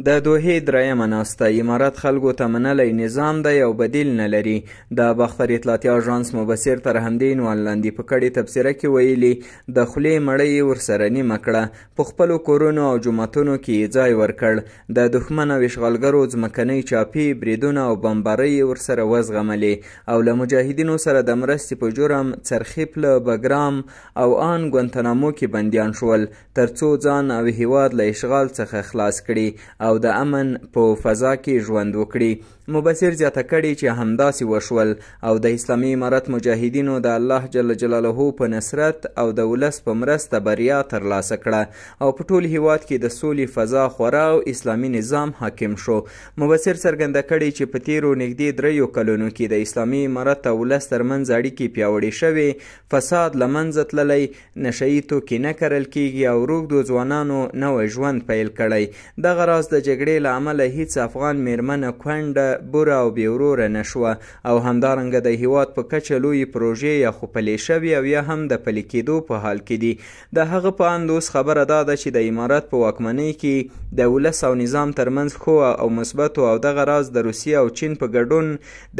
د دوحې درېیمه ناسته، امارت خلکو ته منلی نظام دی او بدیل نه لري. د باختر اطلاعاتي اژانس مبصر تر همدې عنوان لاندې په کړې تبصره کې ویلي، د خولې مړۍ یې ورسره نیمه کړه، په خپلو کورونو او جوماتونو کې یې ځای ورکړ، د دښمن او اشغالګرو ځمکنۍ چاپې، بریدونه او بمبارۍ یې ورسره وزغملې او له مجاهدینو سره د مرستې په جرم څرخي پله، بګرام او آن ګوانتانامو کې بندیان شول، ترڅو ځان او هیواد له اشغال څخه خلاص کړي او د امن په فضا کې ژوند وکړي. مبصر زیاته کړې چې همداسې وشول او د اسلامي امارت مجاهدینو د الله جل جلاله په نصرت او د ولس په مرسته بریا ترلاسه کړه او په ټول هیواد کې د سولې فضا خوره او اسلامي نظام حاکم شو. مبصر څرګنده کړې چې په تیرو نږدې 3 کلونو کې د اسلامي امارت او ولس ترمنځ اړیکې پیاوړې شوې، فساد له منځه تللی، نشه یي توکي نه کرل کیږي او روږدو ځوانانو نوی ژوند پیل کړی. دغه راز د جګړې له امله هیڅ افغان میرمنه کونډه، بوره او بې وروره نه شوه او همدارنګه د هیواد په کچه لویې پروژې یا خو پلې شوې او یا هم د پلي کېدو په حال کې دي. د هغه په اند اوس خبره دا ده چې د امارت په واکمنۍ کې د ولس او نظام ترمنځ ښو او مثبتو او دغه راز د روسیې او چین په ګډون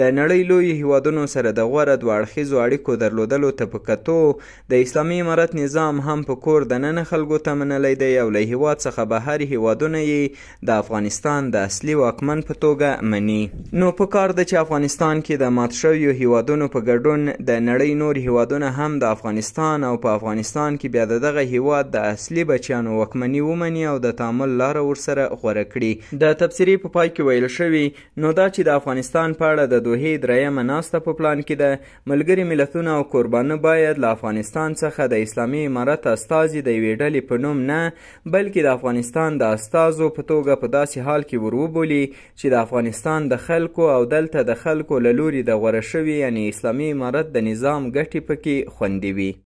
د نړۍ لویو هیوادونو سره د غوره دوه اړخیزو اړیکو درلودلو ته په کتو د اسلامي امارت نظام هم په کور دننه خلکو ته منلی دی او له هیواد څخه بهر هیوادونه یې د افغانستان د اصلي واکمن په توګه مني. نو په کار ده چې افغانستان کې د مات شویو هیوادونو په ګډون د نړۍ نور هیوادونه هم د افغانستان او په افغانستان کې بیا د دغه هیواد د اصلي بچیانو واکمني ومني او د تعامل لاره ورسره غوره کړي. د تبصرې په پای کې ویل شوي، نو دا چې د افغانستان په اړه د دوحې درېیمه ناسته په پلان کې ده، ملګري ملتونه او کوربانه باید له افغانستان څخه د اسلامي امارت استازي د یوې ډلې په نوم نه، بلکې د افغانستان د استازو په توګه په داسې حال کې ور وبولي چې د افغانستان د خلکو او دلته د خلکو له لوري د غوره شوي یعنې اسلامي امارت د نظام ګټې پکې خوندي وي.